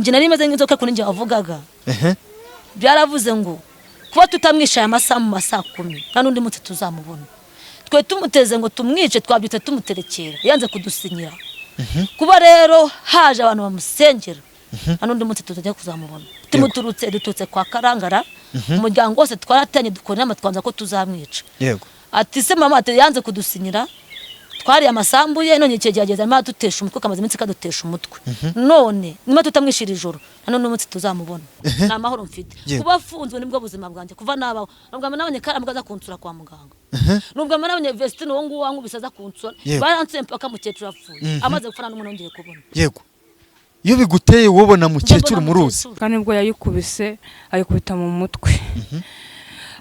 Njye nari meze nk'inzoka kuri njye wavugaga. Ehe. Byaravuze ngo kuba tutamwishe aya masaha mu ma 10:00, nta n'undi munsi tuzamubona. Twe tumuteze ngo tumwice, twabyutse tumuterekera, yanze kudusinyira. Kuba rero haje abantu bamusengera, nta n'undi munsi tuzajya kuzamubona. Tumuturutse, duturutse kwa Karangara, umuryango wose twarateranye, dukora inama, twanza ko tuzamwica. Ati se mama, ati yanze kudusinyira, twariye amasambu ye, none icyo gihe ageze arimo aradutesha umutwe, kamaze iminsi kadutesha umutwe. None niba tutamwishira ijoro, nta n'undi munsi tuzamubona. Ni amahoro mfite. Kuba afunzwe nibwo buzima bwanjye kuva nabaho. Nubwo nabonye Karambwa aza kunsura kwa muganga, nubwo nabonye Vestine uwo nguwo wankubise aza kunsura, baransuye mpaka mukecuru apfuye. Amaze gupfa, nta n'umuntu nongeye kubona. Yego, iyo biguteye wobona mukecuru Mbona muruzi. mukecuru. Kandi nibwo yayikubise, ayikubita mu mutwe,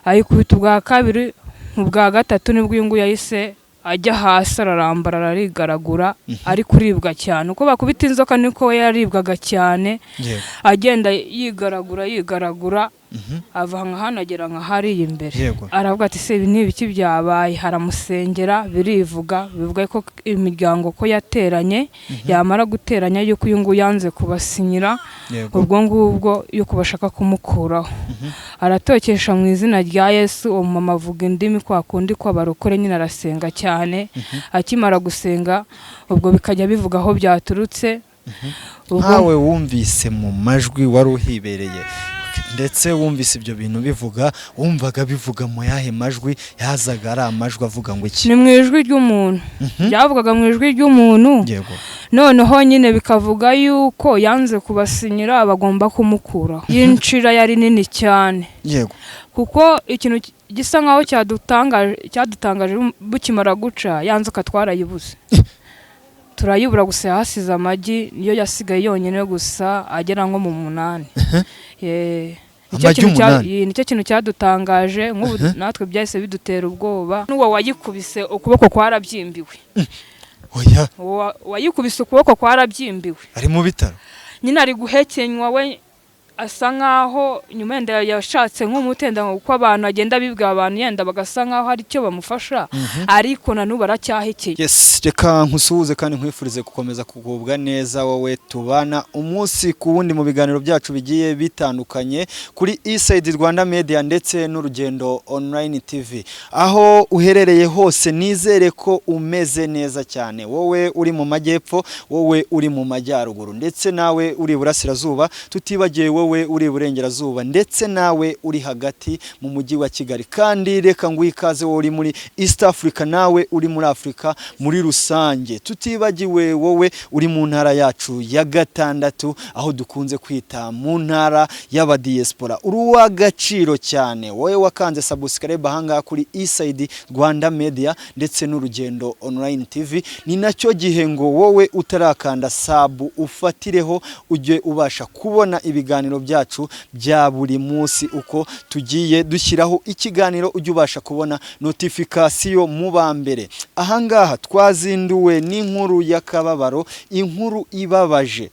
ayikubita ubwa kabiri, mu bwa gatatu nibwo uyu nguyu yahise ajya hasi, ararambara, ararigaragura, ari kuribwa cyane. Uko bakubita inzoka niko we yaribwaga cyane. Agenda yigaragura, yigaragura, ava nka hano agera nka hariya imbere. Aravuga ati: "Se ibi ni ibiki byabaye?" Haramusengera, birivuga, bivuga ko imiryango ko yateranye, yamara guteranya yuko uyu nguyu yanze kubasinyira. Ubwo ngubwo yuko bashaka kumukuraho, aratokesha mu izina rya Yesu. Uwo mama avuga indimi kwa kundi kw'abarokore nyine, arasenga cyane. Akimara gusenga, ubwo bikajya bivuga aho byaturutse. Ubwo Nkawe wumvise mu majwi, wari uhibereye, ndetse wumvise ibyo bintu bivuga, wumvaga bivuga mu yahe majwi? Yazaga ari amajwi avuga ngo iki? Ni mu ijwi ry'umuntu, byavugaga mu ijwi ry'umuntu. Noneho nyine bikavuga yuko yanze kubasinyira, bagomba kumukuraho. Yinshira yari nini cyane. Kuko ikintu gisa nkaho cyadutangaje bukimara guca, ya nzoka twarayibuze, turayibura. Gusa yahasize amagi, niyo yasigaye yonyine gusa, agera nko mu 8. Ye, nicyo Amagi kintu 8? Ye, nicyo kintu cyadutangaje. Nk'ubu natwe byahise bidutera ubwoba. N'uwo wayikubise ukuboko kwarabyimbiwe. Oya! Uwo wayikubise ukuboko kwarabyimbiwe. Ari mu bitaro? Nyine ari guhekenywa, we asa nkaho nyuma yenda yashatse nk'umutenda, kuko abantu agenda bibwira abantu yenda bagasa nkaho hari icyo bamufasha, ariko na n'ubu aracyahekeye. Yes, reka nkusuhuze kandi nkwifurize gukomeza kugubwa neza, wowe tubana umunsi ku wundi mu biganiro byacu bigiye bitandukanye kuri Eastside Rwanda Media ndetse n'Urugendo Online TV. Aho uherereye hose, nizere ko umeze neza cyane, wowe uri mu majyepfo, wowe uri mu majyaruguru, ndetse nawe uri iburasirazuba, tutibagiwe wowe uri iburengerazuba, ndetse nawe uri hagati mu mujyi wa Kigali. Kandi reka nguhe ikaze wowe uri muri East Africa, nawe uri muri Africa muri rusange, tutibagiwe wowe uri mu ntara yacu ya gatandatu, aho dukunze kwita mu ntara y'abadiaspora. Uri uw'agaciro cyane, wowe wakanze subscribe ahangaha kuri Eastside Rwanda Media ndetse n'Urugendo Online TV. Ni nacyo gihe ngo wowe utarakanda sub ufatireho, ujye ubasha kubona ibiganiro byacu bya buri munsi. Uko tugiye dushyiraho ikiganiro, ujye ubasha kubona notification mu ba mbere. Ahangaha twazinduwe n'inkuru y'akababaro, inkuru ibabaje.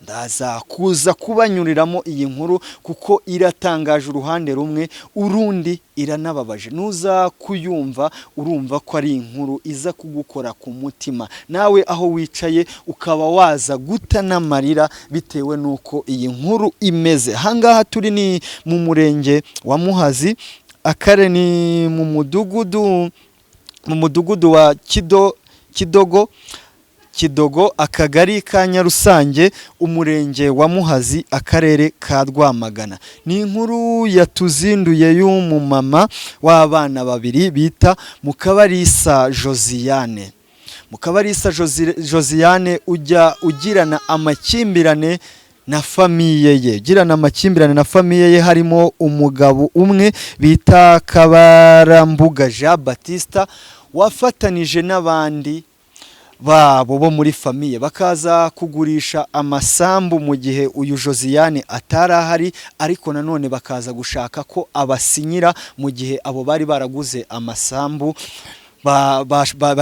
Ndaza kuza kubanyuriramo iyi nkuru kuko iratangaje uruhande rumwe, urundi iranababaje. Nuza kuyumva, urumva ko ari inkuru iza kugukora ku mutima, nawe aho wicaye ukaba waza guta n'amarira bitewe n'uko iyi nkuru imeze. Ahangaha turi ni mu murenge wa Muhazi, akare ni mu mudugudu wa Kido Kidogo Kidogo, akagari ka Nyarusange, umurenge wa Muhazi, akarere ka Rwamagana. Ni inkuru yatuzinduye y'umumama w'abana babiri bita Mukabarisa Josiane. Mukabarisa Josiane ujya ugirana amakimbirane na famille ye, ugirana amakimbirane na famille ye, harimo umugabo umwe bita Kabarambuga Jean Batista, wafatanije n'abandi babo bo muri famille, bakaza kugurisha amasambu mu gihe uyu Josiane atari ahari, ariko nanone bakaza gushaka ko abasinyira mu gihe abo bari baraguze amasambu.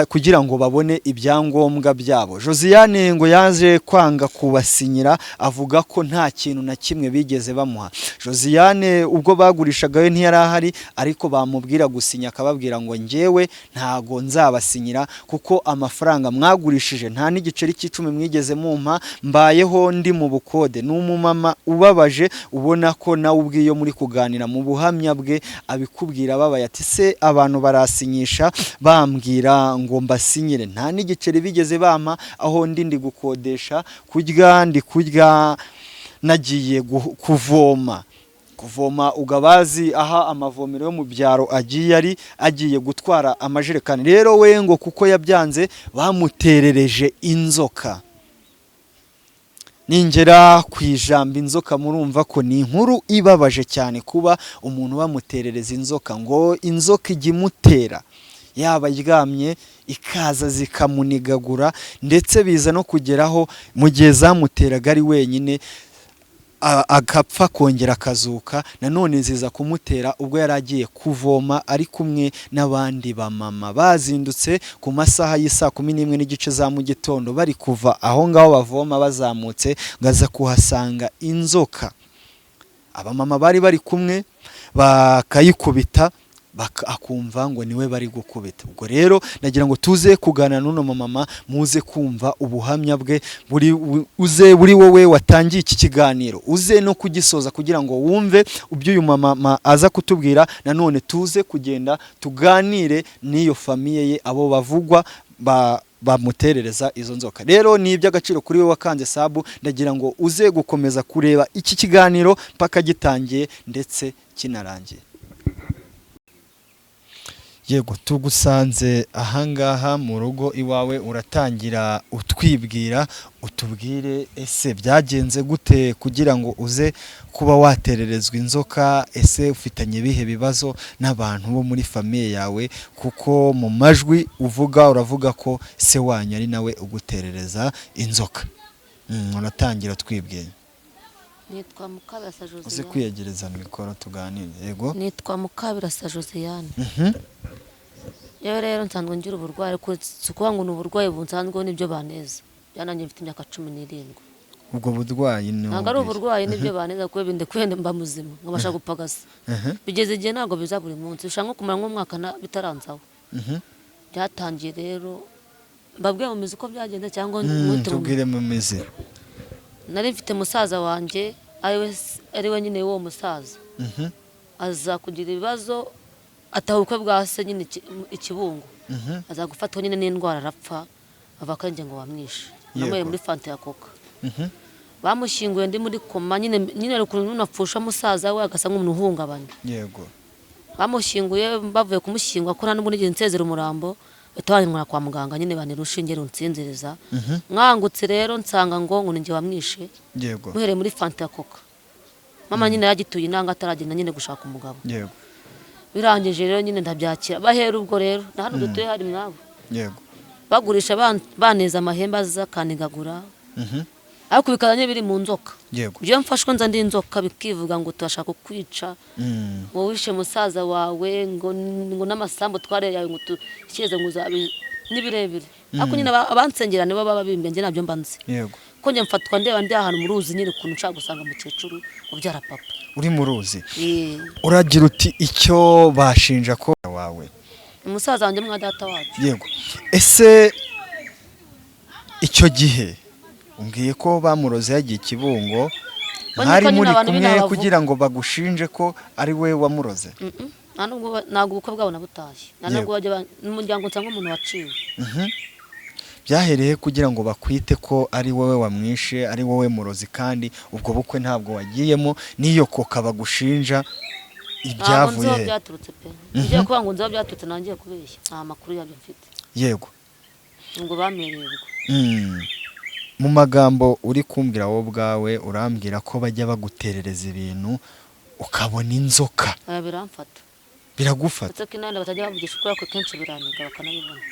kugira ngo babone ibyangombwa byabo. Josiane ngo yaje kwanga kubasinyira, avuga ko nta kintu na kimwe bigeze bamuha. Josiane ubwo bagurishaga we ntiyari ahari, ariko bamubwira gusinya akababwira ngo njyewe ntago nzabasinyira kuko amafaranga mwagurishije nta n'igiceri cy'icumi mwigeze mumpa, mbayeho ndi mu bukode. Ni umumama ubabaje, ubona ko nawe ubwiyo muri kuganira mu buhamya bwe abikubwira ababaye, ati se abantu barasinyisha bambwira ngo mbasinyire, nta n'igiceri bigeze bampa, aho ndi gukodesha, kurya ndi kurya nagiye kuvoma ugabazi aha amavomero yo mu byaro agiye ari agiye gutwara amajerekani. Rero we ngo kuko yabyanze bamuterereje inzoka. Ningera ku ijambo inzoka, murumva ko ni inkuru ibabaje cyane kuba umuntu bamuterereza inzoka, ngo inzoka ijya imutera yaba aryamye ikaza zikamunigagura, ndetse biza no kugeraho mu gihe zamuteraga ari wenyine agapfa kongera akazuka. Nanone ziza kumutera ubwo yari agiye kuvoma ari kumwe n'abandi bamama, bazindutse ku masaha y'isaa 11:30 za mu gitondo, bari kuva aho ngaho bavoma bazamutse, ngo aza kuhasanga inzoka. Abamama bari bari kumwe bakayikubita, akumva ngo niwe bari gukubita. Ubwo rero nagira ngo tuze kuganira n'uno mama, muze kumva ubuhamya bwe buri uze buri wowe watangiye iki kiganiro uze no kugisoza kugira ngo wumve ibyo uyu mama aza kutubwira. Nanone tuze kugenda tuganire n'iyo famille ye, abo bavugwa bamuterereza izo nzoka. Rero ni iby'agaciro kuri we wakanze sub, ndagira ngo uze gukomeza kureba iki kiganiro mpaka gitangiye ndetse kinarangiye. Yego, tugusanze ahangaha mu rugo iwawe, uratangira utwibwira, utubwire ese byagenze gute kugira ngo uze kuba watererezwa inzoka? Ese ufitanye ibihe bibazo n'abantu bo muri famille yawe? Kuko mu majwi uvuga uravuga ko se wanyu ari nawe uguterereza inzoka. Uratangira twibwira. Nitwa Mukabirasa Uze Josiane. kwiyegereza mikoro tuganire. Yego. Nitwa Mukabirasa Josiane. Yewe rero nsanzwe ngira uburwayi, ariko si ukuvuga ngo ni uburwayi bunsanzweho, nibyo baneza byananjye mfite imyaka 17. Ubwo burwayi ni Ntabwo ari ubuhe? uburwayi, nibyo baneza kuko binde kwenda mba muzima nkabasha gupagasa. Bigeze igihe ntabwo biza buri munsi, bishobora nko kumara nk'umwaka bitaranzaho. Byatangiye rero, mbabwiye mu mizi uko byagenze cyangwa mwite mu Tubwire mu mizi. Nari mfite musaza wanjye ari we nyine w'uwo musaza, aza kugira ibibazo, ataha ubukwe bwa se nyine i Kibungo, aza gufatwa nyine n'indwara arapfa, ava akenge ngo bamwishe. Namuye muri fanta ya Coca. Bamushyinguye ndi muri koma nyine, hari ukuntu umuntu apfusha musaza we agasa nk'umuntu uhungabanye. Bamushyinguye, bavuye kumushyingura, ko nta nubwo nigeze nsezera umurambo, bahita bantwara kwa muganga nyine, bantera urushinge runsinziriza. Nkangutse rero nsanga ngo ni njye wamwishe, muhereye muri fanta ya Coca. Mama nyine yagituye inanga ataragenda nyine gushaka umugabo. Birangije rero nyine ndabyakira, bahera ubwo rero na hano dutuye hari mwabo bagurisha baneza amahembe aza akanigagura, ariko bikaza nyine biri mu nzoka. Iyo mfashwe nza ndi inzoka, bikivuga ngo turashaka kukwica, ngo wishe musaza wawe, ngo n'amasambu tware yawe, ngo tukeze, ngo uzabi ni birebire. Ariko nyine abansengera nibo baba bimbye, njye nabyo mba nzi ko njye mfatwa ndeba ndi ahantu mu ruzi nyine, ukuntu nshaka gusanga umukecuru ubyara papa. Uri mu ruzi? Eh. Uragira uti icyo bashinja ko wawe? Umusaza wanjye mwa data wacu. Yego. Ese icyo gihe umbwiye ko bamuroze yagiye i Kibungo, Bo mwari niko nyine muri abantu kumwe b'inaha bavuga. kugira ngo bagushinje ko ari we wamuroze? Mm-mm. Nta nubwo ntabwo ubukwe bwabo nabutashye, nta nubwo bajya n'umuryango nsanga umuntu waciwe. Byahereye kugira ngo bakwite ko ari wowe wamwishe, ari wowe murozi, kandi ubwo bukwe ntabwo wagiyemo, n'iyo Coca bagushinja Ntabwo nzi ibyavuye aho he? byaturutse pe. Ngiye kuvuga ngo nzi aho byaturutse nangiye kubeshya, nta makuru yabyo mfite. Ngo bamererwa. Mu magambo uri kumbwira wowe ubwawe, urambwira ko bajya baguterereza ibintu ukabona inzoka. Aya biramfata. Biragufata? Uretse ko inani batajya bavugisha ukuri, ariko kenshi biraniga bakanabibona.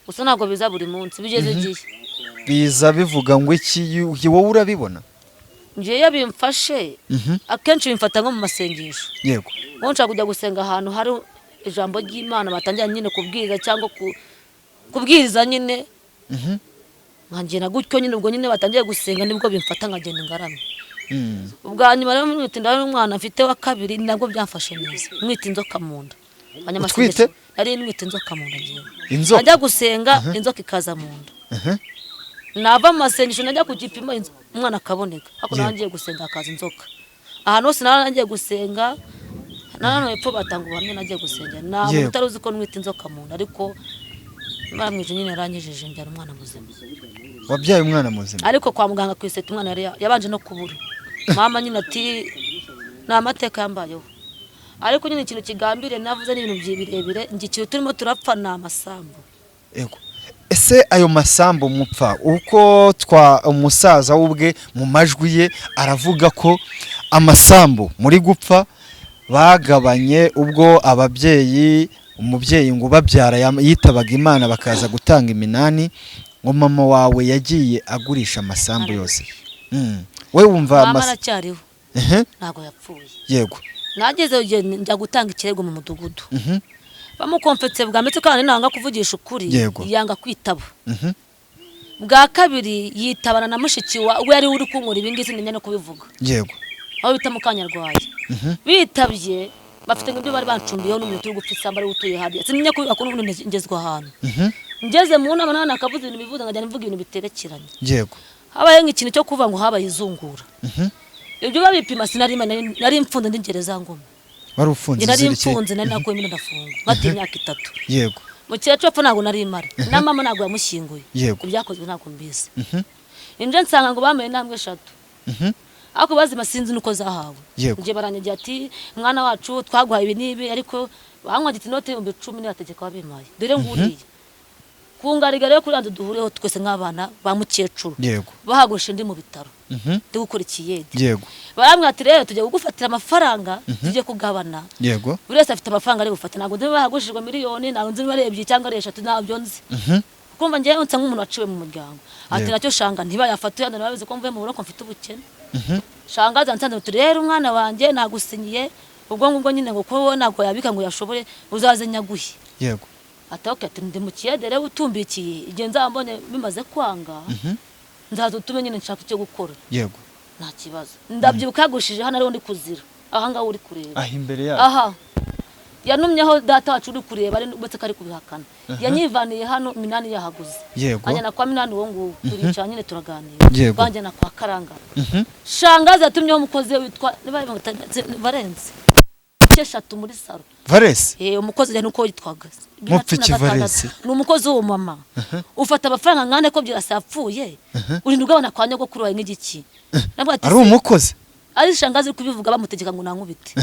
Gusa ntabwo biza buri munsi, bigeze igihe. Biza bivuga ngo iki? Wowe urabibona? Njye iyo bimfashe, akenshi bimfata nko mu masengesho, wowe nshaka kujya gusenga ahantu hari ijambo ry'Imana batangira nyine kubwiriza cyangwa kubwiriza nyine, nkagenda gutyo nyine. Ubwo nyine batangiye gusenga nibwo bimfata nkagenda ingarame. Ubwa nyuma rero mwite ndabona umwana mfite wa kabiri nabwo byamfashe neza, mwite inzoka mu nda. Utwite? Nari nwite inzoka mu nda ngewe. Inzoka? Najya gusenga inzoka ikaza mu nda. Nava mu masengesho najya ku gipimo umwana akaboneka, ariko nawe ngiye gusenga hakaza inzoka. Ahantu hose nawe ngiye gusenga, na hano hepfo batanga ubuhamya nagiye gusenga, nta muntu utari uzi ko nwite inzoka mu nda, ariko Imana mu ijuru nyine yaranyijije mbyara umwana muzima. Wabyaye umwana muzima? Ariko kwa muganga ku iseta umwana yari yabanje no kubura. Mama nyine ati ni amateka yambayeho, ariko nyine ikintu kigambiriye navuze ni ibintu birebire, njye ikintu turimo turapfa ni amasambu. Yego. Ese ayo masambu mupfa, uko twa umusaza w'ubwe mu majwi ye aravuga ko amasambu muri gupfa bagabanye ubwo ababyeyi, umubyeyi ngo babyara yitabaga Imana bakaza gutanga iminani, ngo mama wawe yagiye agurisha amasambu yose. We wumva mama aracyariho, ntabwo yapfuye. Yego. Nageze igihe njya gutanga ikirego mu mudugudu. Bamukomfetse bwa mbere kandi nanga kuvugisha ukuri, yanga kwitaba. Bwa kabiri yitabana na mushiki wa we yari uri kunkura ibi ngibi sinenya no kubivuga. Yego. Aho bita Mukanyarwaya. Bitabye bafite ngibyo bari bancumbiyeho n'umuntu turi gupfa isamba ari utuye hariya. Sinenya kubivuga ko n'ubundi ngezwa ahantu. Ngeze mu nama nana akavuze ibintu bivuze nkajya mvuga ibintu biterekeranye. Yego. Habaye nk'ikintu cyo kuvuga ngo habaye izungura. Ibyo babipima sinari nari mfunze ndi gereza ngoma. Wari ufunze? Nari mfunze, nari nakuye imyenda ndafunga ngati imyaka 3. Yego. Mukecuru apfa ntabwo nari mare, na mama ntabwo yamushyinguye. Yego. Ibyakozwe ntabwo mbizi. Inje nsanga ngo bamaye intambwe 3. Ariko bazima sinzi nuko zahawe. Nje baranyagira ati mwana wacu twaguhaye ibi nibi, ariko bankwagitse inote 10,000 n'ategeka wabimaye. Dore nguriye. Kungariga rero kuri andi duhureho twese nk'abana ba mukecuru. Yego. Bahagurusha ndi mu bitaro. Ndi gukora ikiyede. Yego. Baramwe ati rero tujye kugufatira amafaranga, tujye kugabana. Yego. Buri wese afite amafaranga ari bufate, ntabwo nzi bahagushijwe miliyoni, ntabwo nzi ari 2 cyangwa ari 3, ntabyo nzi. Kumva ngiye nsa nk'umuntu waciwe mu muryango. Ati nacyo shanga ntibayafate yandi babizi ko mvuye mu buroko mfite ubukene. Shanga zansanze uti rero umwana wanjye nagusinyiye, ubwo ngubwo nyine ngo ko ntabwo yabika ngo yashobore uzaze nyaguhe. Yego. Ati okay, ati ndi mu kiyede rero utumbikiye, igihe nzambone bimaze kwanga nzaza utume nyine nshaka icyo gukora. Yego. Nta kibazo. Ndabyibuka yagushije hano ariho ndi kuzira. Aha ngaho uri kureba. Aha imbere yacu. Aha. Yanumyeho data wacu uri kureba ari ndetse kari kubihakana. Yanyivaniye hano minani yahaguze. Yego. Anjyana kwa minani uwo nguwo turicara nyine turaganira. Yego. Banjyana kwa Karanga. Shangazi yatumyeho umukozi witwa Valensi. 3 muri saro. Valesi? Umukozi yari uko yitwaga. Mupfiki Valesi. Ni umukozi w'uwo mama. Ufata amafaranga ngane ko byirasa yapfuye. Urinda ugabana kwa nyogokuru wawe nk'igiki. Ari umukozi? Ari shangazi uri kubivuga bamutegeka ngo nankubite.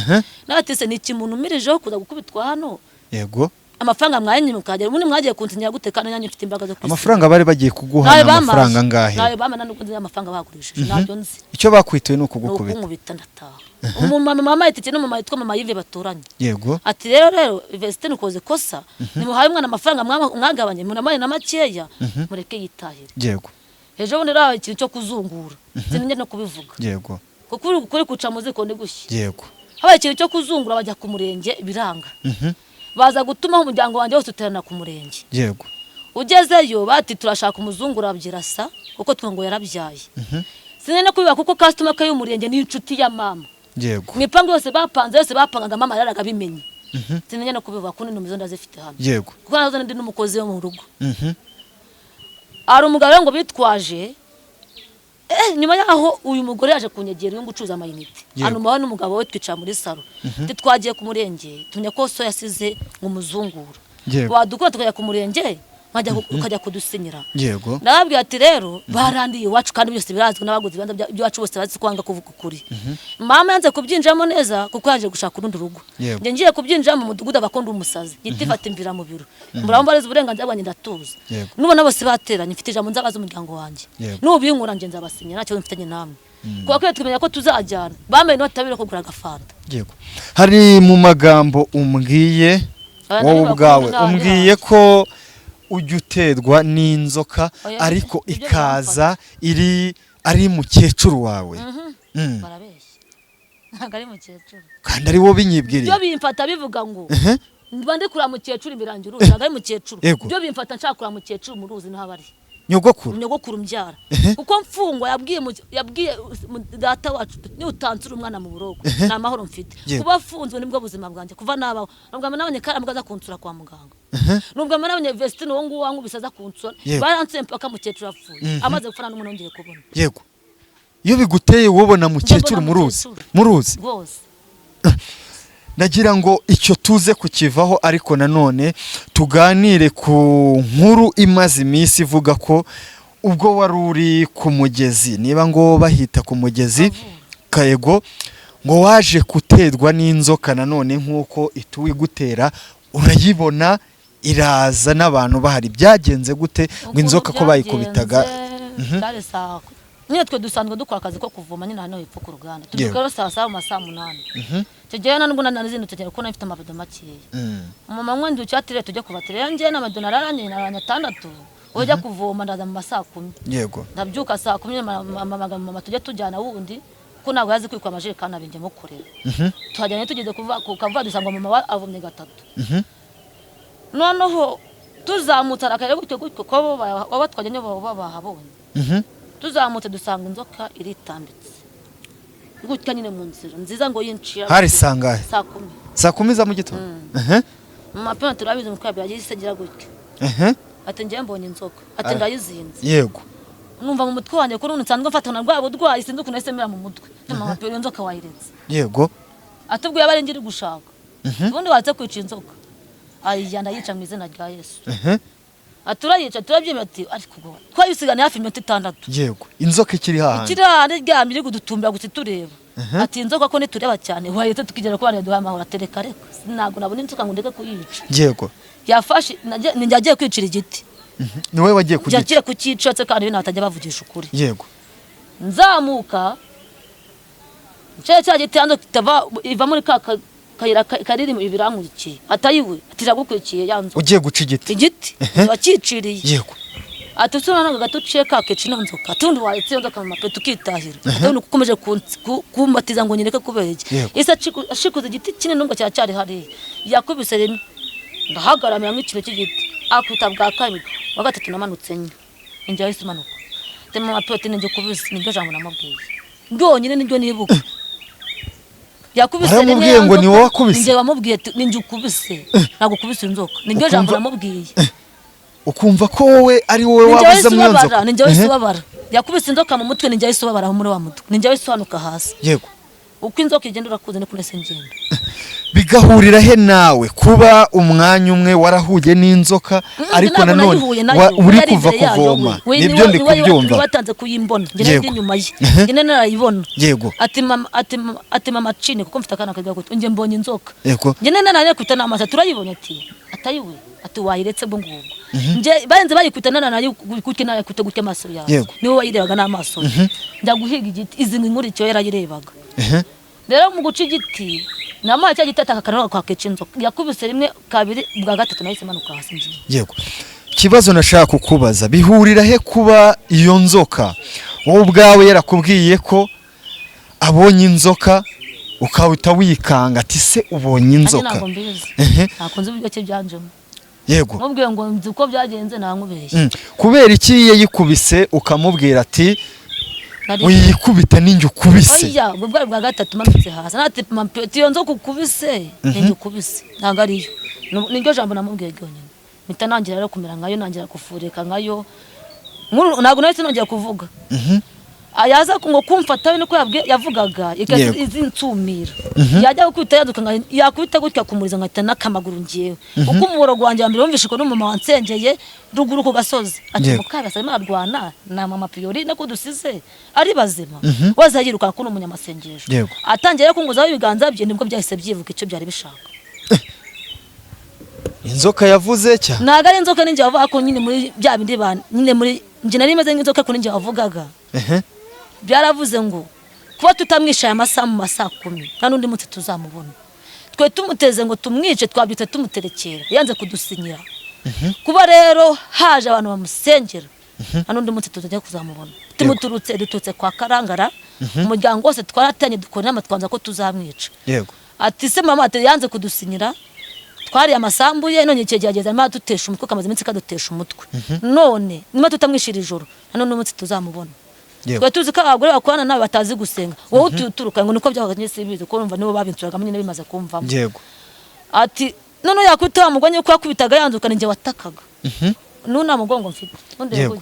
Nawe ati se ni iki muntu umirijeho kuza gukubitwa hano? Yego. Amafaranga mwanye mukagera ubundi mwagiye kunsinyira gute kandi nanjye mfite imbaraga zo kwisiga. Amafaranga bari bagiye kuguha ni amafaranga angahe? Nawe bamana n'ubwo nzi amafaranga bagurishije ntabyo nzi. Icyo bakwituye ni ukugukubita. Nukunkubita ndataha. Umumama mama yitike n'umumama yitwa mama Yves baturanye. Yego. Ati rero Vestine ukoze kosa, nimuhaye umwana amafaranga mwagabanye munamane na makeya mureke yitahire. Yego. Ejo bundi rero ikintu cyo kuzungura. Sinjye no kubivuga. Yego. Kuko uri kuca muziko ndi gushya. Yego. Habaye ikintu cyo kuzungura bajya ku murenge biranga. Baza gutuma umuryango wanjye wose uterana ku murenge. Yego. Ugezeyo bati turashaka umuzungura byirasa kuko twango yarabyaye. Sinene no kubiba kuko customer ke y'umurenge ni inshuti ya mama. Yego. Mipango yose bapanze yose bapangaga mama yararaga bimenye. Sinene no kubiba kuko nomero ndazifite hano. Yego. Kuko nazo ndi n'umukozi wo mu rugo. Ari umugabo ngo bitwaje nyuma yaho uyu mugore yaje kunyegera uyu ngucuza amayinite. Hano n'umugabo we twicara muri salo. Twagiye ku murenge tumenya ko so yasize ngo muzungura. Wadukura tukajya ku murenge nkajya ukajya kudusinyira. Yego. Ndababwira ati rero barandiye iwacu kandi byose birazwi n'abaguzi banda by'iwacu bose bazi kwanga kuvuga ukuri. Mama yanze kubyinjiramo neza kuko yaje gushaka urundi rugo. Nge ngiye kubyinjira mu mudugudu abakonda umusazi. Gitifata imvira mu biro. Murambariza uburenganzira bwanjye ndatuza. Nubona bose bateranye mfite ijambo nzabaza umuryango wanjye. Nubinkura nge nzabasinyira ntacyo mfitanye namwe. Kuko kwiye twimenya ko tuzajyana. Bambaye notabire kugura agafanta. Yego. Hari mu magambo umbwiye wowe ubwawe umbwiye ko ujya uterwa n'inzoka ariko ikaza iri ari mukecuru wawe. Barabeshya. Ntabwo ari mukecuru. Kandi ari wo binyibwiriye. Ibyo bimfata bivuga ngo Mba ndi kureba mukecuru imirangi uruzi, ntabwo ari mukecuru. Yego. Byo bimfata nshaka kureba mukecuru mu ruzi niho aba ari. Nyogokuru. Nyogokuru mbyara. Kuko mfungwa yabwiye data wacu, niutansura umwana mu buroko nta mahoro mfite. Yego. Kuba afunzwe nibwo buzima bwanjye kuva nabaho. Nubwo nabonye Karambwa aza kunsura kwa muganga, nubwo nabonye Vestine uwo nguwo wankubise aza kunsura, Yego. baransuye mpaka mukecuru apfuye, amaze gupfa nta n'umuntu nongeye kubona. Yego, iyo biguteye wobona mukecuru Mbona mu ruzi? mukecuru. Mu ruzi. Rwose. Nagira ngo icyo tuze kukivaho, ariko nanone tuganire ku nkuru imaze iminsi ivuga ko ubwo wari uri ku mugezi, niba ngo bahita ku mugezi Kayego, ngo waje guterwa n'inzoka nanone nk'uko ituwe igutera, urayibona iraza n'abantu bahari. Byagenze gute ngo inzoka ko bayikubitaga? Byari saa nyine, twe dusanzwe dukora akazi ko kuvoma nyine hano hepfo ku ruganda, tubyuka rero saa saba, mu ma saa munani. Icyo gihe nubwo narazindutse cyane kuko nari mfite amabido makeya. Umumama mwenda ucyatire tujye kubatira, njye n'amabido nararanye nararanye atandatu, wowe ujya kuvoma, ndaza mu ma saa kumi. Ndabyuka saa kumi, mama mama tujye tujyana wundi kuko ntabwo yazi kwikora amajerekani abiri, njye mukorera. Tuhajyanye, tugeze kuva ku kavuga dusanga mama we avomye gatatu. Noneho tuzamutse arakayira gutyo gutyo ko bo baba twajyanye baba bahabonye. Tuzamutse dusanga inzoka iritambitse gutya nyine mu nzira nziza ngo yincira. Hari sangahe? Saa kumi. Saa kumi za mu gitondo. Mama pe turabizi mukabya yahise agira gutya, ati njye mbonye inzoka, ati ndayizinze. Numva mu mutwe wanjye ko none nsanzwe mfatana rwa budwayi, sinzi ukuntu nahise mera mu mutwe. Mama pe inzoka wayiretse? Atubwiye abari ngiri gushaka ubundi watse kwica inzoka, ayijyana yica mu izina rya Yesu. Aturayica turabyemera, ati ariko ubwo twayisigana hafi iminota itandatu. Yego, inzoka ikiri hahandi. Ikiri hahandi iryamye iri kudutumbira gusa itureba. Ati inzoka ko nitureba cyane wahita tukigera ku bana yaduhaye amahoro, atereka reka ntabwo nabona inzoka ngo ndeke kuyica. Yafashe ninjye agiye kwicira igiti. Ni wowe wagiye ku Njye giti? agiye kucyica se kandi ibintu batajya bavugisha ukuri. Nzamuka nshya cya giti hanze kitava iva muri ka kayira kariri ibirankurikiye, atayiwe ati iragukurikiye ya nzoka. Ugiye guca igiti? Igiti wakiciriye. Ati usura ntabwo gato uciye kakica ino nzoka, ati undi waretse iyo nzoka mu mape tukitahira, ati undi ukomeje kumbatiza ngo nyereke kubera iki. Ese ashikuze igiti kinini nubwo cyari hariya, yakubise rimwe ndahagaramira nk'ikintu cy'igiti, akubita bwa kabiri, wa gatatu namanutse nye injya yahise imanuka. Ati mama pe ati ninjye ukubise, niryo jambo namubwiye ryonyine niryo nibuka. Yakubise rimwe Waramubwiye ya ngo ni nzoka, wowe wakubise? Ninjye wamubwiye ati ninjye ukubise, ntabwo ukubise inzoka, niryo jambo namubwiye. Ukumva ko wowe ari wowe Ninjye wabuze wahise mu iyo ubabara, nzoka? ninjye wahise ubabara. Yakubise inzoka mu mutwe, ninjye wahise ubabara muri wa mutwe, ninjye wahise uhanuka hasi. Uko inzoka igenda urakuze niko nahise ngenda. Bigahurira he nawe kuba umwanya umwe warahuye n'inzoka, ariko Ntabwo nanone nayihuye nayo, uri yari kuva imbere yayo, kuvoma? we Nibyo ndi kubyumva. Watanze kuyimbona njye nari ndi inyuma ye. Njye narayibona. Ati mama, ati mama, ati mama cine kuko mfite akana kagira gutya, njye mbonye inzoka. Njye nari kwita n'amaso turayibonye, ati atayiwe, ati wayiretse bwo ngubwo. Njye barenze bayikubita nari gutya nayikubita gutya amaso yawe. Niwe wayirebaga n'amaso ye. Njya guhiga igiti, izi nkurikiye yarayirebaga. Rero mu guca igiti namuhaye cya giti ataka akanwa kwakica inzoka, yakubise rimwe kabiri, bwa gatatu nahise manuka hasi ngiye. Yego, ikibazo nashaka kukubaza, bihurira he kuba iyo nzoka wowe ubwawe yarakubwiye ko abonye inzoka ukahita wikanga ati se ubonye Nanjye inzoka? ntabwo mbizi. Ntabwo nzi uburyo ki byanjemo. Mubwiye ngo nzi uko byagenze ntankubeshye. Kubera iki yayikubise ukamubwira ati uyikubita ninjye ukubise? Oya, ubwo bwari bwa gatatu manutse hasi nati mama iyo nzoka ukubise ninjye ukubise, ntabwo ariyo. Niryo jambo namubwiye ryonyine, mpita nangira rero kumera nkayo, nangira kufurika nkayo. Ntabwo nahise nongera kuvuga. Yaza ngo kumfata we niko yavugaga izinsumira yajya gukubita yaduka yakubita gutya kumuriza nkahita n'akamaguru ngewe uko umuborogo wanjye wa mbere wumvishe ko n'umumama wansengeye ruguru ku gasozi ati mukabasa arimo ararwana na mama Piyorine ko dusize ari bazima waza yirukanka ko ni umunyamasengesho. Atangiye rero kunguzaho ibiganza bye, nibwo byahise byivuga icyo byari bishaka. Inzoka yavuze cya? Ntabwo ari inzoka, ninjye wavuga ko nyine muri bya bindi nyine muri njye nari meze nk'inzoka ko ninjye wavugaga. Byaravuze ngo kuba tutamwishe aya masaha mu ma saa kumi nta n'undi munsi tuzamubona. Twe tumuteze ngo tumwice, twabyutse tumuterekera, yanze kudusinyira. Kuba rero haje abantu bamusengera, nta n'undi munsi tuzajya kuzamubona. Tumuturutse duturutse kwa Karangara, umuryango wose twaratanye dukora inama twanza ko tuzamwica. Ati se mama ati yanze kudusinyira. Twariye amasambu ye, none igihe kirageze arimo aradutesha umutwe, kamaze iminsi kadutesha umutwe. None niba tutamwishira ijoro, nta n'undi munsi tuzamubona. Twari tuzi ko abagore bakorana nawe batazi gusenga, wowe uturuka ngo niko byabaga, simbizi kuko urumva nibo babinsuragamo nyine bimaze kumvamo. Ati noneho yakubita wa mugore uko yakubitaga yanzukana, njye watakaga n'ubu nta mugongo mfite undi.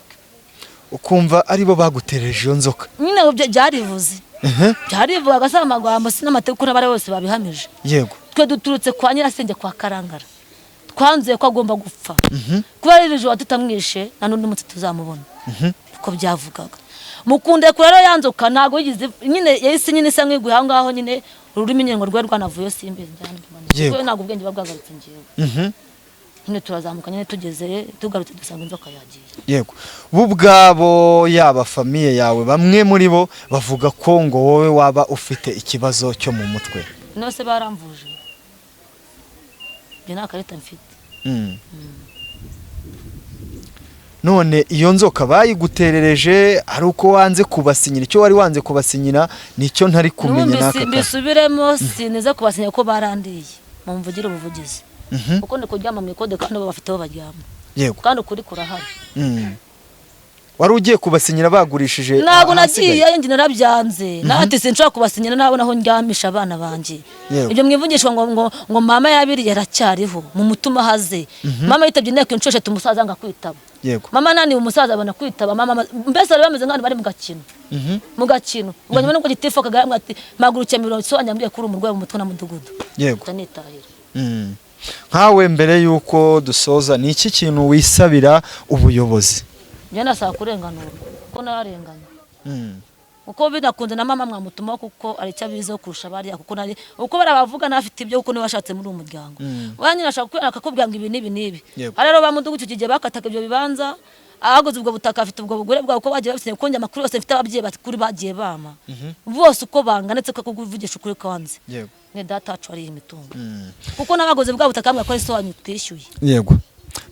Ukumva aribo bagutereje iyo nzoka? Nyine byarivuze, byarivugaga, si amagambo, si n'amategeko, n'abari bose babihamije. Twe duturutse kwa nyirasenge kwa Karangara, twanzuye ko agomba gupfa. Kuba rero ijoro tutamwishe, nta n'undi munsi tuzamubona, uko byavugaga. Mukundekura rero yanzoka ntabwo yigeze nyine, yahise nyine isa nk'iguye aho ngaho nyine, ururimi nyine ngo rwari rwanavuye, simbizi. Kuko ntabwo ubwenge buba bwagarutse ngewe. Nyine turazamuka nyine, tugeze tugarutse dusanga inzoka yagiye. Yego, bo ubwabo, yaba famille yawe, bamwe muri bo bavuga ko ngo wowe waba ufite ikibazo cyo mu mutwe. Nose baramvuje? Njye nta karita mfite. None iyo nzoka bayiguterereje ari uko wanze kubasinyira? Icyo wari wanze kubasinyira nicyo ntari kumenya N'ubu n'aka kanya. Mbisubiremo, sineze kubasinya ko barandiye, mumvugire ubuvugizi, kuko ndi kuryama mu ikode kandi bo bafite aho baryama. Kandi ukuri kurahari. Wari ugiye kubasinyira bagurishije Ntabwo ahasigaye? nagiye, njye narabyanze. Nati sinshobora kubasinyira nabona aho ndyamisha abana banjye. Ibyo mwivugishwa ngo mama yabiriye aracyariho mu mutima haze. Mama yitabye inteko inshuro 3, umusaza anga kwitaba. Mama naniwe, umusaza abona kwitaba. Mama mbese bari bameze nk'abantu bari mu gakino, mu gakino. Ubwo nyuma nubwo gitifu akagara ati mpagurukiye mirongo so anyambwiye kuri umurwayi mu mutwe na mudugudu. Nitahira. Nkawe mbere y'uko dusoza, ni iki kintu wisabira ubuyobozi? Njye nasaba kurenganurwa kuko nararenganye. Uko binakunze na mama mwamutumaho, kuko ari icyo abiziho kurusha bariya, kuko nari uko barabavuga ntafite ibyo, kuko niwe washatse muri uwo muryango. Wa nyine ashaka kukwereka akakubwira ngo ibi n'ibi n'ibi. Hari rero ba mudugudu icyo gihe bakataga ibyo bibanza, ahaguze ubwo butaka afite ubwo bugure bwabo, uko bagiye babisinye, kuko njye amakuru yose mfite, ababyeyi bakuru bagiye bama bose uko bangana, ndetse ko kuvugisha ukuri kwanze ni data wacu wariye imitungo, kuko n'abaguze bwa butaka bambwira ko ari so wanyu twishyuye. Yego,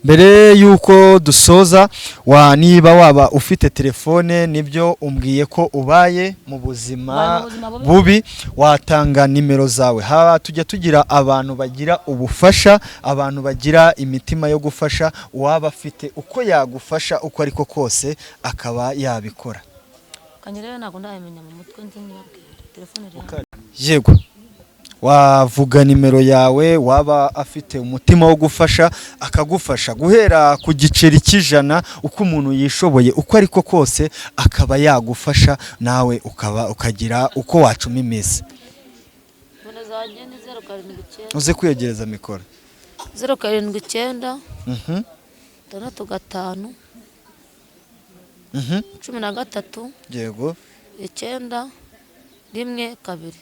mbere y'uko dusoza, wa niba waba ufite telefone, nibyo umbwiye ko ubaye mu buzima Ubaye mu buzima bubi. bubi, watanga nimero zawe? Haba tujya tugira abantu bagira ubufasha, abantu bagira imitima yo gufasha, uwaba afite uko yagufasha uko ariko kose akaba yabikora. Kanye rero ntabwo ndabimenya mu mutwe, nzi nibabwira telefone iri hano. Yego, wavuga nimero yawe, waba afite umutima wo gufasha akagufasha guhera ku giceri cy'ijana, uko umuntu yishoboye uko ariko kose akaba yagufasha, nawe ukaba ukagira uko wacuma iminsi. Nimero zanjye ni 079. Uze kwiyegereza mikoro. 079 65 13 912.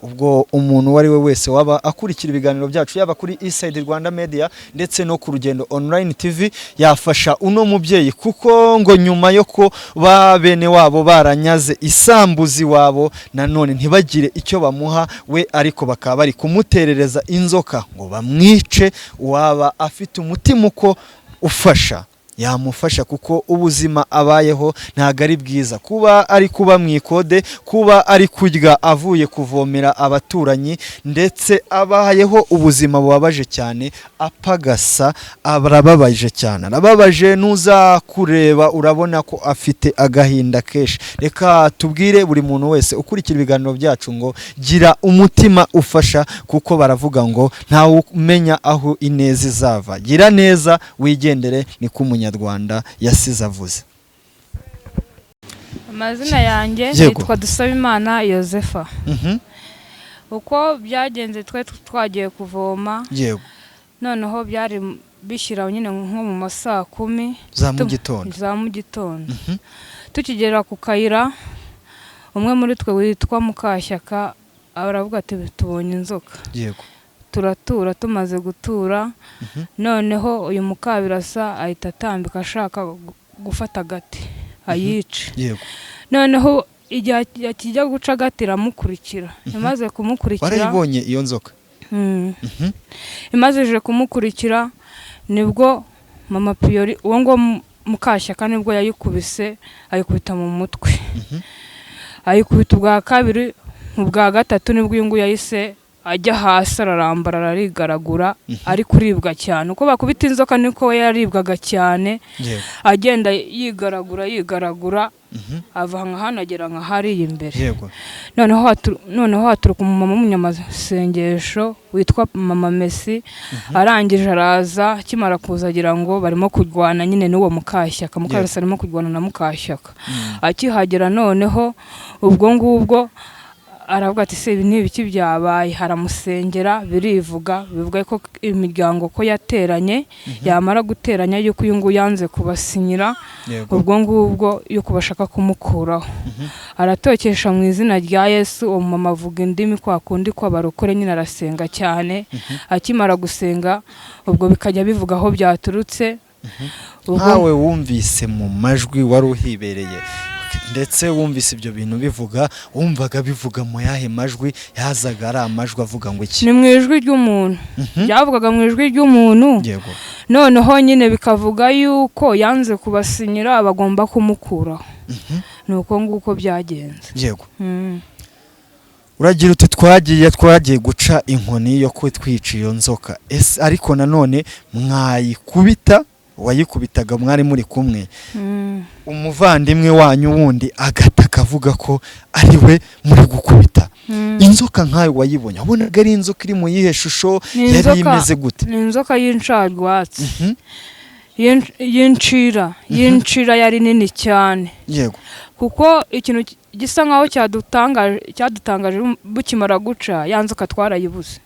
Ubwo umuntu uwo ari we wese waba akurikira ibiganiro byacu, yaba kuri Eastside Rwanda Media ndetse no ku Rugendo Online TV, yafasha uno mubyeyi, kuko ngo nyuma yo kuba bene wabo baranyaze isambuzi wabo, nanone ntibagire icyo bamuha we, ariko bakaba bari kumuterereza inzoka ngo bamwice, uwaba afite umutima uko ufasha yamufasha, kuko ubuzima abayeho ntabwo ari bwiza, kuba ari kuba mu ikode, kuba ari kurya avuye kuvomera abaturanyi, ndetse abayeho ubuzima bubabaje cyane, apagasa, arababaje cyane, arababaje. Nuza kureba urabona ko afite agahinda kenshi. Reka tubwire buri muntu wese ukurikira ibiganiro byacu ngo gira umutima ufasha, kuko baravuga ngo ntawe umenya aho ineza izava. Gira neza wigendere, niko umunyarwanda yasize avuze. Amazina yanjye nitwa Dusabimana Yosefa. Uko byagenze, twe twagiye kuvoma. Noneho byari bishyira nyine nko mu ma saa kumi Za mu gitondo. Za mu gitondo. Tukigera ku kayira, umwe muri twe witwa Mukashyaka aravuga ati tubonye inzoka. Turatura, tumaze gutura, noneho uyu Mukabirasa ahita atambika ashaka gufata agati ayice. Noneho igihe akijya guca agati iramukurikira, imaze kumukurikira Warayibonye iyo nzoka? Imaze kumukurikira nibwo mama Piyori, uwo nguwo Mukashyaka, nibwo yayikubise, ayikubita mu mutwe, ayikubita ubwa kabiri, mu bwa gatatu nibwo uyu nguyu yahise ajya hasi ararambara ararigaragura, ari kuribwa cyane. Uko bakubita inzoka niko we yaribwaga cyane, agenda yigaragura yigaragura, ava nka hano agera nka hariya imbere. Noneho haturuka umumama w'umunyamasengesho witwa Mama Messi. Arangije araza, akimara kuza agira ngo barimo kurwana nyine n'uwo Mukashyaka. Mukarasa arimo kurwana na Mukashyaka. Akihagera noneho ubwo ngubwo aravuga ati: "Se ibi ni ibiki byabaye?" Aramusengera birivuga, bivuga ko imiryango ko yateranye, yamara guteranya yuko uyu nguyu yanze kubasinyira, ubwo ngubwo yuko bashaka kumukuraho. Aratokesha mu izina rya Yesu. Uwo mama avuga indimi kwa kundi kw'abarokore nyine, arasenga cyane. Akimara gusenga ubwo bikajya bivuga aho byaturutse. Nkawe wumvise mu majwi, wari uhibereye ndetse wumvise ibyo bintu bivuga, wumvaga bivuga mu yahe majwi? Yazaga ari amajwi avuga ngo iki? Ni mu ijwi ry'umuntu, byavugaga mu ijwi ry'umuntu. Noneho nyine bikavuga yuko yanze kubasinyira, bagomba kumukuraho. Ni uko nguko byagenze. Uragira uti twagiye guca inkoni yo kutwica iyo nzoka, ese ariko nanone mwayikubita, uwayikubitaga mwari muri kumwe, umuvandimwe wanyu wundi agataka avuga ko ari we muri gukubita. Inzoka nkayo wayibonye, wabonaga ari inzoka iri mu yihe shusho? Ni Yari imeze gute? Ni inzoka y'incarwatsi, y'incira, yari nini cyane, kuko ikintu gisa nkaho cyadutangaje bukimara guca, ya nzoka twarayibuze,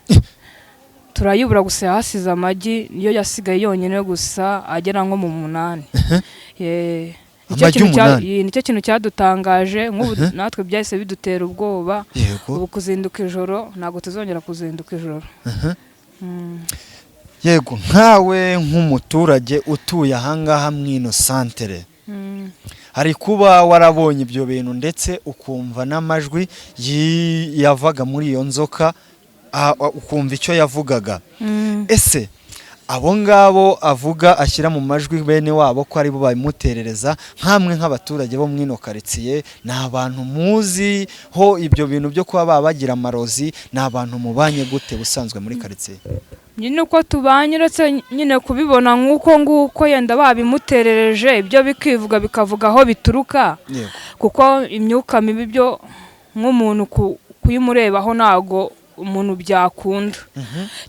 turayibura. Gusa yahasize amagi, niyo yasigaye yonyine gusa, agera nko mu 8. Ye, nicyo Amagi kintu 8? Ye, nicyo kintu cyadutangaje. Nk'ubu natwe byahise bidutera ubwoba. Ubu kuzinduka ijoro, ntabwo tuzongera kuzinduka ijoro. Yego, nkawe nk'umuturage utuye ahangaha mw'ino santere, hari kuba warabonye ibyo bintu ndetse ukumva n'amajwi yavaga muri iyo nzoka, ukumva icyo yavugaga. Ese abo ngabo avuga ashyira mu majwi bene wabo ko aribo babimuterereza, nkamwe nk'abaturage bo mw'ino karitsiye, ni abantu muzi ho ibyo bintu byo kuba baba bagira amarozi? Ni abantu mubanye gute ubusanzwe muri karitsiye? Nyine uko tubanye, uretse nyine kubibona nk'uko nguko yenda babimuterereje, ibyo bikivuga, bikavuga aho bituruka, kuko imyuka mibi byo nk'umuntu kuyimurebaho ntago umuntu byakunda,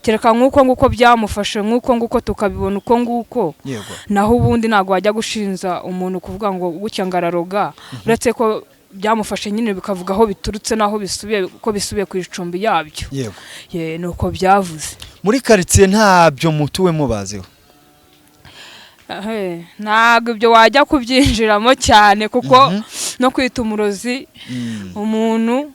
kereka nk'uko nguko byamufashe, nk'uko nguko tukabibona uko nguko. Naho ubundi ntabwo wajya gushinza umuntu kuvuga ngo gutya ngo araroga, uretse ko byamufashe nyine bikavuga aho biturutse n'aho bisubiye, ko bisubiye ku icumbi yabyo. Ye, ni uko byavuze. Muri karitsiye ntabyo mutuwe mubaziho? Ntabwo ibyo wajya kubyinjiramo cyane, kuko no kwita umurozi umuntu,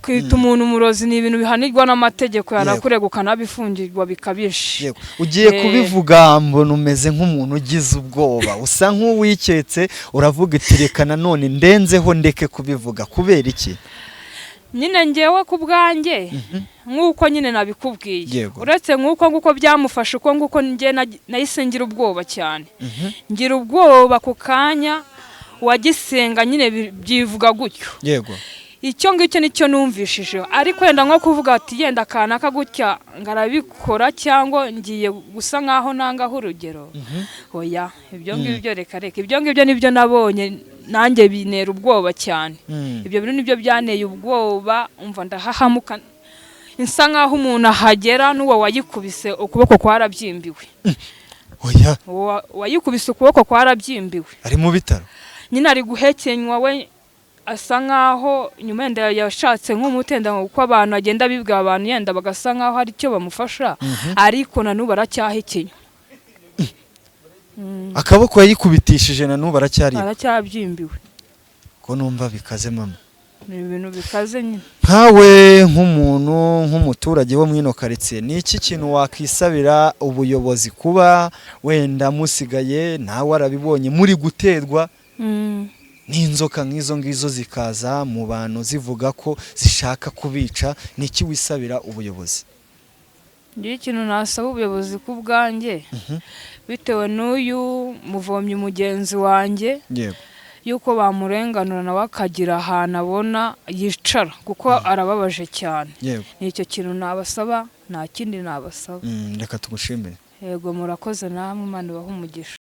kwita umuntu umurozi ni ibintu bihanirwa n'amategeko, yanakurega ukanabifungirwa bikabije. Yego, ugiye kubivuga mbona umeze nk'umuntu ugize ubwoba, usa nk'uwiketse, uravuga uti reka nanone ndenzeho ndeke kubivuga. Kubera iki? Nyine ngewe ku bwanjye, nk'uko nyine nabikubwiye, uretse nk'uko nguko byamufashe, uko nguko njye nahise ngira ubwoba cyane, ngira ubwoba ku kanya wagisenga nyine byivuga gutyo. Icyo ngicyo nicyo numvishijeho, ariko wenda nko kuvuga ati yenda kanaka gutya ngo arabikora, cyangwa ngiye gusa nkaho nangaho urugero, oya, ibyo ngibyo reka reka. Ibyo ngibyo nibyo nabonye nanjye bintera ubwoba cyane. Ibyo bintu nibyo byanteye ubwoba, umva ndahahamuka, nsa nkaho umuntu ahagera n'uwo wayikubise ukuboko kwarabyimbiwe. Oya. Uwo wayikubise ukuboko kwarabyimbiwe. Ari mu bitaro? Nyine ari guhekenywa, we asa nkaho nyuma yenda yashatse nk'umutenda, kuko abantu agenda bibwira abantu yenda bagasa nkaho hari icyo bamufasha, ariko na n'ubu aracyahekenya. Akaboko yayikubitishije na n'ubu aracyari Aracyabyimbiwe. Ko numva bikaze, mama? Ni ibintu bikaze nyine. Nkawe nk'umuntu, nk'umuturage wo mw'ino karitsiye, ni iki kintu wakisabira ubuyobozi, kuba wenda musigaye nawe warabibonye muri guterwa n'inzoka nk'izo ngizo zikaza mu bantu zivuga ko zishaka kubica? Ni iki wisabira ubuyobozi? Ngiye ikintu nasaba ubuyobozi ku bwanjye, bitewe n'uyu muvomyi mugenzi wanjye. yuko bamurenganura nawe akagira ahantu abona yicara, kuko arababaje cyane. Ni icyo kintu nabasaba, nta kindi nabasaba. Reka tugushimire. Yego, murakoze namwe, Imana ibahe umugisha.